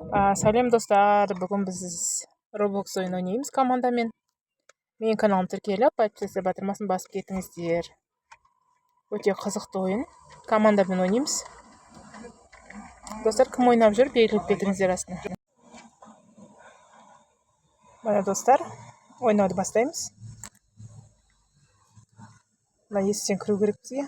Сәлем, достар! Бүгін біз Roblox ойын ойнаймыз командамен. Менің каналым тіркеліп, подписаться батырмасын басып кетіңіздер. Өте қызықты ойын. Командамен ойнаймыз. Достар, кім ойнап жүр, белгілеп кетіңіздер астына. Міне, достар, ойнауды бастаймыз. Мына есіктен кіру керек бізге.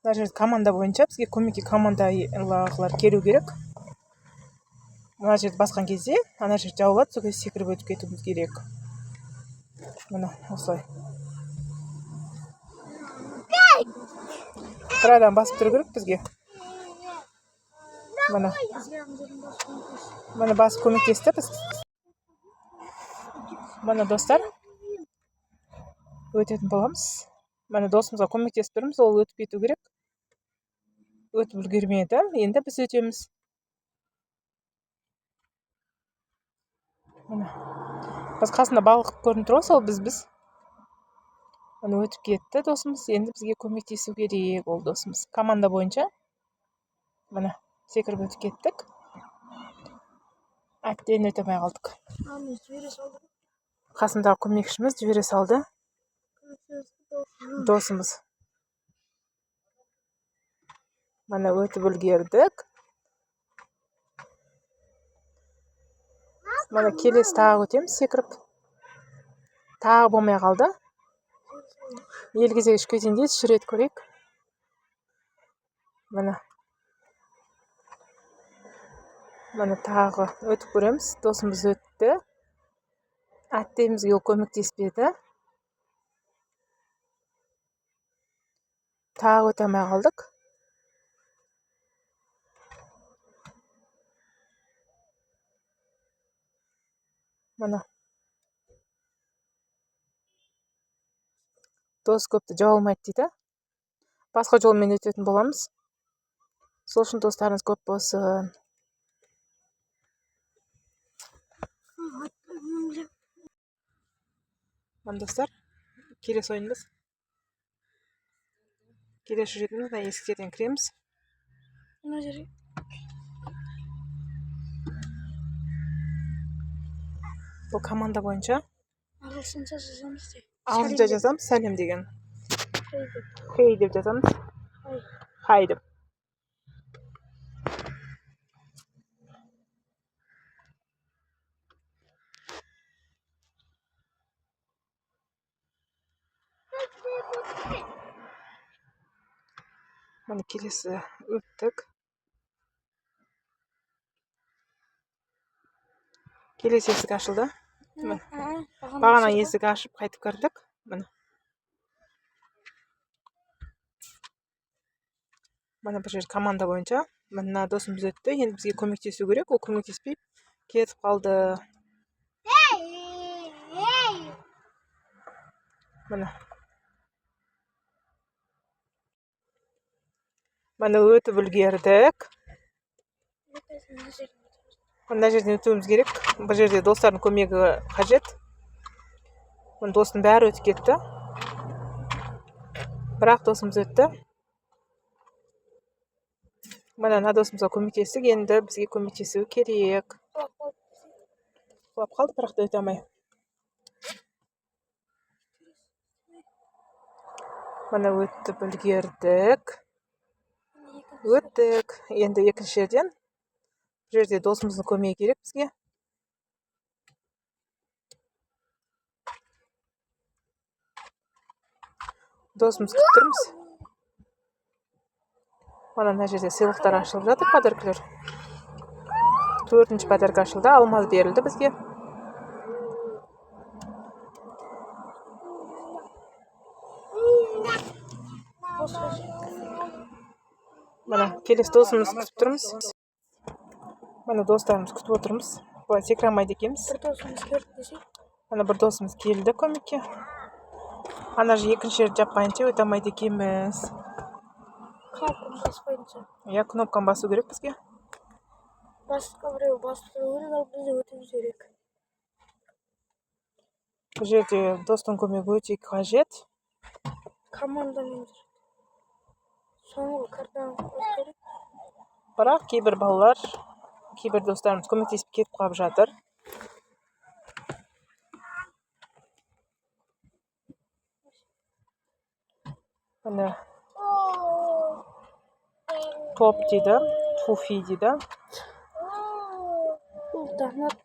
Мына жерде команда бойынша бізге көмекке командалағылар келу керек. Мына жерді басқан кезде ана жер жабылады, сол кезде секіріп өтіп кетуіміз керек. Міне, осылай бір адам басып тұру керек бізге. Міне, міне, басып көмектесті. Біз, міне, достар, өтетін боламыз. Міне, досымызға көмектесіп тұрмыз, ол өтіп кету керек. Өтіп үлгермеді, енді біз өтеміз. Міне, біз қасында балық көрініп тұр ғой, сол бізбіз. Міне, өтіп кетті досымыз, енді бізге көмектесу керек ол досымыз команда бойынша. Міне, секіріп өтіп кеттік. Әттең, өте алмай қалдық. Жібере салды. Қасындағы көмекшіміз жібере салды. Досымыз. Міне, өтіп үлгердік. Міне, келесі тағы өтеміз секіріп. Тағы болмай қалды. Ел кезек үшке дейін де үш рет көрейік. Міне, міне, тағы өтіп көреміз. Досымыз өтті. Әттең, бізге ол көмектеспеді. Тағы өте алмай қалдық. Міне, дос көпті жау алмайды дейді. Басқа жолмен өтетін боламыз. Сол үшін достарыңыз көп болсын. Міне, достар, келесі ойынымыз. Келесі жүретініміз, мына есіктерден кіреміз. Мына жерге. Бұл команда бойынша. Ағылшынша жазамыз де. Ағылшынша жазамыз сәлем деген. Хей деп. Хей деп жазамыз. Хай. Хай деп. Міне, келесі өттік. Келесі есік ашылды. Міне. Бағана есік ашып, қайтып кірдік. Міне, міне, бұл жер команда бойынша. Мына досымыз өтті, енді бізге көмектесу керек. Ол көмектеспей кетіп қалды. Міне, міне, өтіп үлгердік. Мына жерден өтуіміз керек. Бұл жерде достардың көмегі қажет. Міне, достың бәрі өтіп кетті, бірақ досымыз өтті. Міне, мына досымызға көмектестік, енді бізге көмектесу керек. Құлап қалды, бірақ та өте алмай. Міне, өтіп үлгердік. Өттік. Енді екінші жерден. Бұл жерде досымыздың көмегі керек бізге. Досымыз күтіп тұрмыз. Мына мына жерде сыйлықтар ашылып жатыр, подаркілер. Төртінші подарка ашылды, алмаз берілді бізге. Міне, келесі досымызды күтіп тұрмыз. Міне, достарымыз күтіп отырмыз. Былай секіре алмайды екенбіз. Бір досымыз келді десек. Ана бір досымыз келді көмекке. Ана же екінші жерді жапқанша өте алмайды екенбіз. Кнопканы баспайынша. Иә, кнопканы басу керек бізге. Басқа біреу басып тұру керек, ал біз өтуіміз керек. Бұл жерде достың көмегі өте қажет. Командамен жүреді. Соңғы картаны қойып керек. Бірақ кейбір балалар Кейбір достарымыз көмектесіп кетіп қалып жатыр. Міне, топ дейді, туфи дейді. Бұл донат.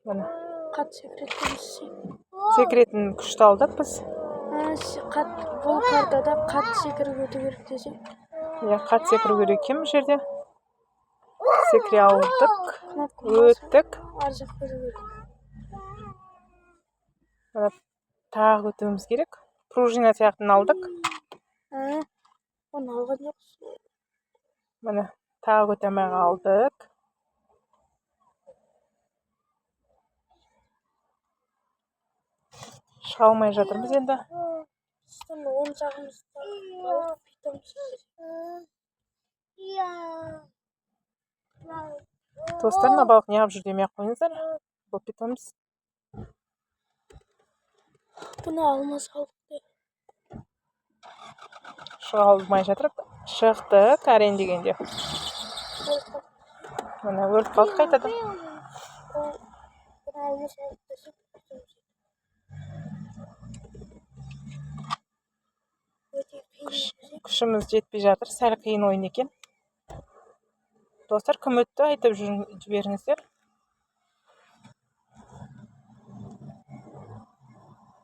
Міне. Қатты секіретін. Секіретін күшті алдық біз. Қатты, бұл картада қатты секіріп өту керек десе. Иә, қатты секіру керек екен. Бұл жерде секіре алдық. Кнопка басып Өттік. Ар жаққа өту керек. Мына, тағы өтуіміз керек. Пружина сияқтыны алдық. Ә, оны алған жоқсыз. Міне, тағы өте алмай қалдық. Шыға алмай жатырмыз енді. Біздің оң жағымызда балық питомцы. Достар, мына балық неғып жүр демей ақ қойыңыздар, бұл питомец. Бұны алмаз алдық те. Шыға алмай жатырық, шықтық әрең дегенде. Өліп қалдық. Міне, өліп қалдық қайтадан. Ол бұны алмаз алдық десе, питомцы. Өте қиын десе. Күшіміз жетпей жатыр, сәл қиын ойын екен. Достар, кім өтті, айтып жіберіңіздер.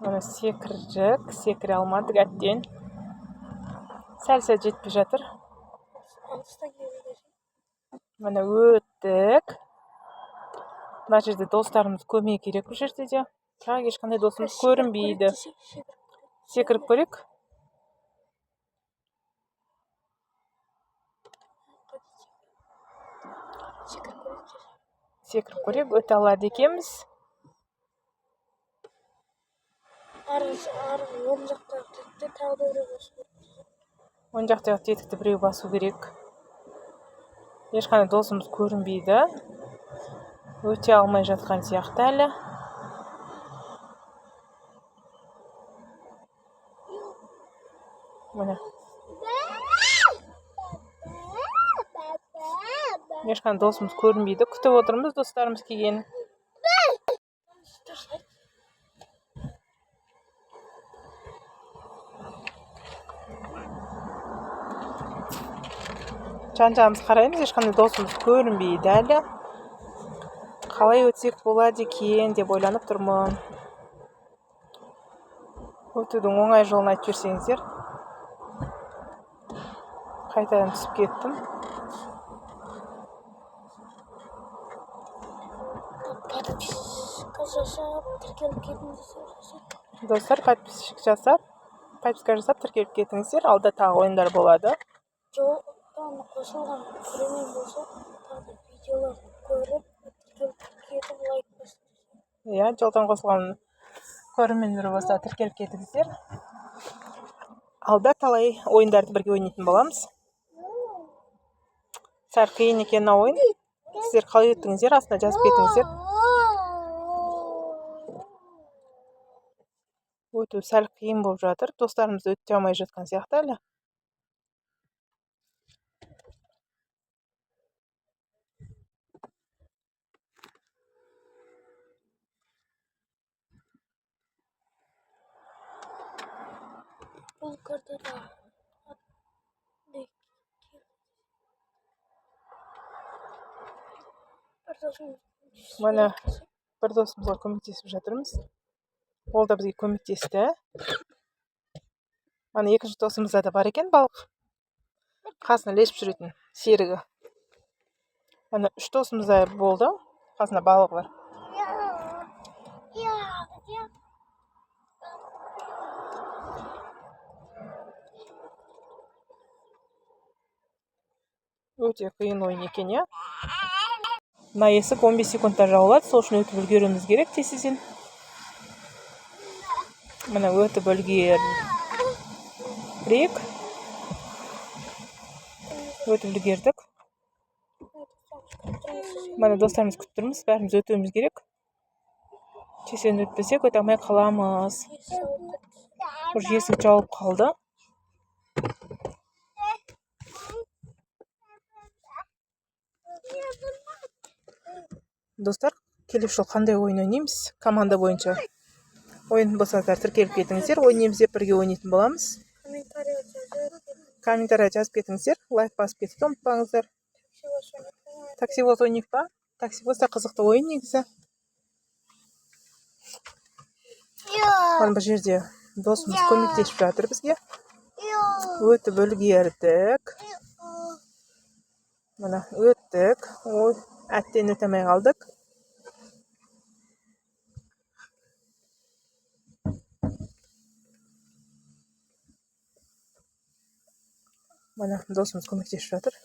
Міне, секірдік, секіре алмадық, әттең, сәл сәл жетпей жатыр. Алыстан келу десе. Міне, өттік. Мына жерде достарымыз көмек керек. Бұл жерде де бірақ ешқандай досымыз көрінбейді. Секіріп көрейік десе, Секіріп көрейік. Секіріп көрейік десе. Секіріп көрейік, өте алады екенбіз. Ары оң жақтағы тетікте тағы да біреу басу керек. Оң жақтағы тетікті біреу басу керек. Ешқандай досымыз көрінбейді, өте алмай жатқан сияқты әлі. Міне, ешқандай досымыз көрінбейді, күтіп отырмыз достарымыз келгенін. Дұрыс айт. Жан жағымызды қараймыз, ешқандай досымыз көрінбейді әлі. Қалай өтсек болады екен деп ойланып тұрмын. Өтудің оңай жолын айтып жіберсеңіздер. Қайтадан түсіп кеттім. Подписка жасап, тіркеліп кетіңіздер десе. Достар, подписчик жасап, подписка жасап, тіркеліп кетіңіздер. Алда тағы ойындар болады. Жолдан қосылған көрермен болса, тағы да видеоларды көріп, тіркеліп кетіп, лайк басып десе. Иә, жолдан қосылған көрермендер болса, тіркеліп кетіңіздер. Алда талай ойындарды бірге ойнайтын боламыз. Сәл қиын екен мына ойын. Сіздер қалай өттіңіздер, астына жазып кетіңіздер. Өту сәл қиын болып жатыр, достарымыз өте алмай жатқан сияқты әлі. Бұл картада андай бір досым. Міне, бір досымызға көмектесіп жатырмыз, ол да бізге көмектесті. Ана екінші досымызда да бар екен балық, қасына ілесіп жүретін серігі. Міне, үш досымыз да болды, қасында балығы бар. Өте қиын ойын екен, иә. Мына есік 15 секундта жабылады, сол үшін өтіп үлгеруіміз керек тез. Міне, өтіп үлгердік, өтіп үлгердік. Міне, достарымыз күтіп тұрмыз, бәріміз өтуіміз керек. Тез өтпесек, өте алмай қаламыз. Уже есік жауып қалды. Достар, келесі жолы қандай ойын ойнаймыз? Команда бойынша ойын болсаңыздар, тіркеліп кетіңіздер. Ойнаймыз деп бірге ойнайтын боламыз. Комментарий жазып. Комментарий жазып кетіңіздер, лайк басып кетуді ұмытпаңыздар. Таксивоз ойнайық па? Таксивоз да қызықты ойын негізі. Мына бұл жерде досымыз көмектесіп жатыр бізге. Өтіп үлгердік. Міне, өттік. Ой, әттең, өте алмай қалдық. Міне, досымыз көмектесіп жатыр.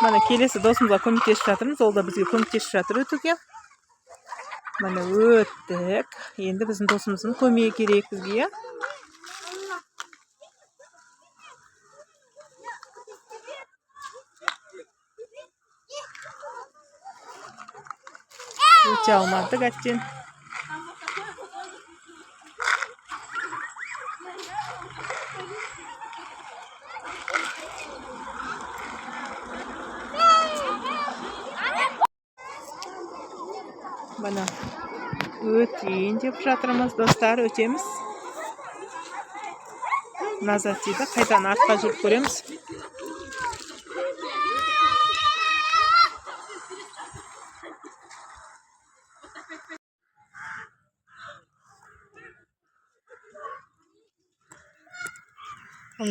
Міне, келесі досымызға көмектесіп жатырмыз, ол да бізге көмектесіп жатыр өтуге. Міне, өттік. Енді біздің досымыздың көмегі керек бізге, иә. Өте алмадық, әттең. Міне, өтейін деп жатырмыз, достар. Өтеміз. Назад дейді. Қайтадан артқа жүріп көреміз.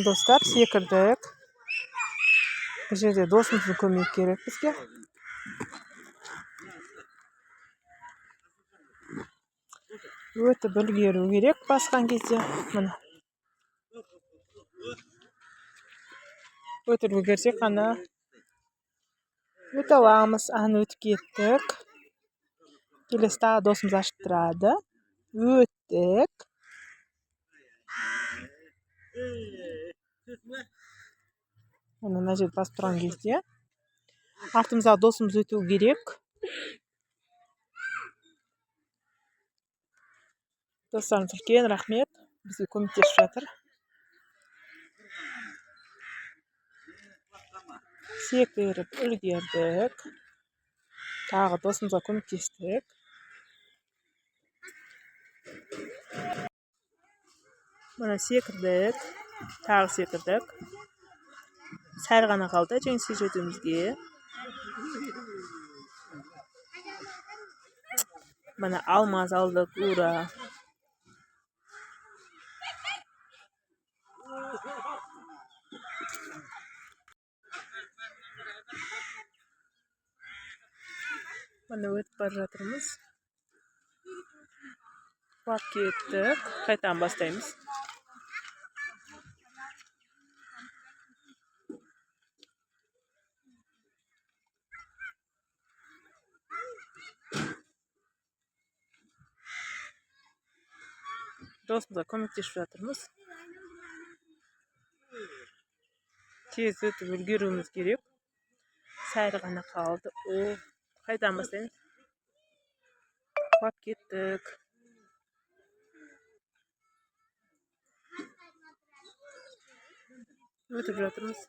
Достар, секірдік. Бұл жерде досымыздың көмегі керек бізге. Өтіп үлгеру керек басқан кезде. Міне, өтіп үлгерсек қана өте аламыз. Әне, өтіп кеттік. Келесі тағы досымыз ашып тұрады. Өттік. Міне, мына жерді басып тұрған кезде артымыздағы досымыз өту керек. Достарымыз, үлкен рахмет, бізге көмектесіп жатыр. Секіріп үлгердік, тағы досымызға көмектестік. Міне, секірдік, тағы секірдік. Сәл ғана қалды жеңіске жетуімізге. Міне, алмаз алдық, ура! Міне, өтіп бара жатырмыз. Құлап кеттік, қайтадан бастаймыз. Досымызға көмектесіп жатырмыз. Тез өтіп үлгеруіміз керек. Сәл ғана қалды. О, қайтадан бастаймыз. Құлап кеттік. Өтіп жатырмыз.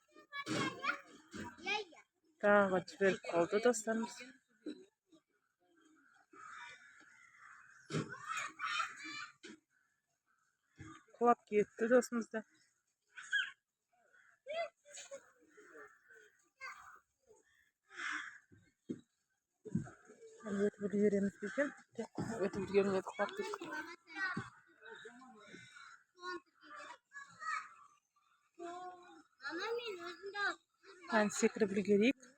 Тағы жіберіп қалды достарымыз. Құлап кетті досымыз да. Өтіп үлгереміз бе екен? Жоқ, өтіп үлгермедік, құлап кеттік. Әне, секіріп үлгерейік.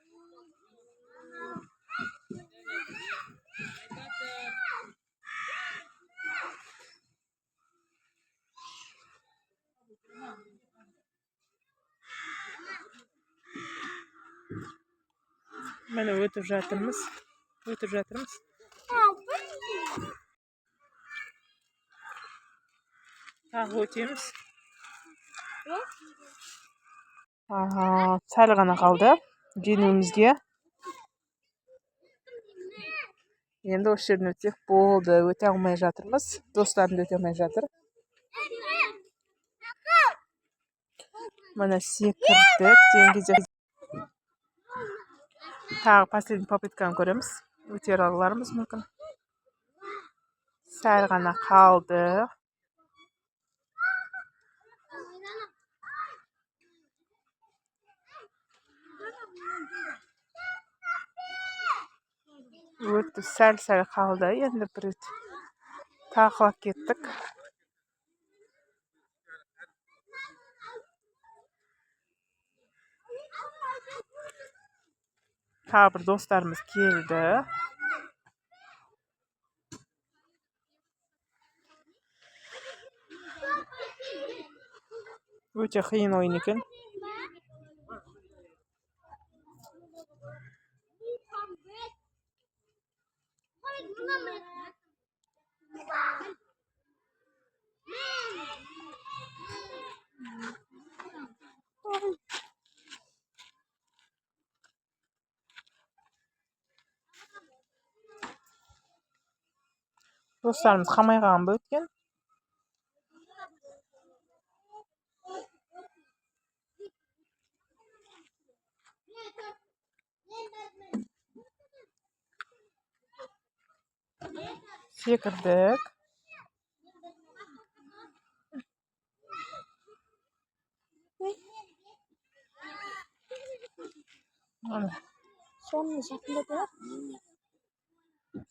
Міне, өтіп жатырмыз, өтіп жатырмыз. Тағы өтеміз. Аха, сәл ғана қалды жеңуімізге. Енді осы жерден өтсек болды. Өте алмай жатырмыз, достарым да өте алмай жатыр. Міне, секірдік деген кезде тағы последний попытканы көреміз, өте алармыз мүмкін. Сәл ғана қалды. Өтті, сәл сәл қалды. Енді бір рет тағы құлап кеттік. Тағы бір достарымыз келді. Өте қиын ойын екен. Достарымыз қалмай қалған ба өткен? Секірдік. Ана, Соны жақындатайық.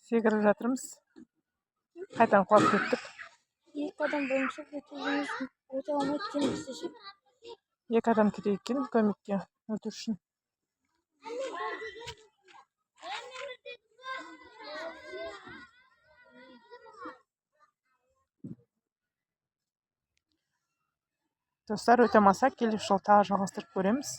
Секіріп жатырмыз, қайтадан құлап кеттік. Екі адам бойынша өтуіміз, өте алмайды екенбіз десек. Екі адам керек екен көмекке өту үшін. Достар, өте алмасақ, келесі жолы тағы жалғастырып көреміз.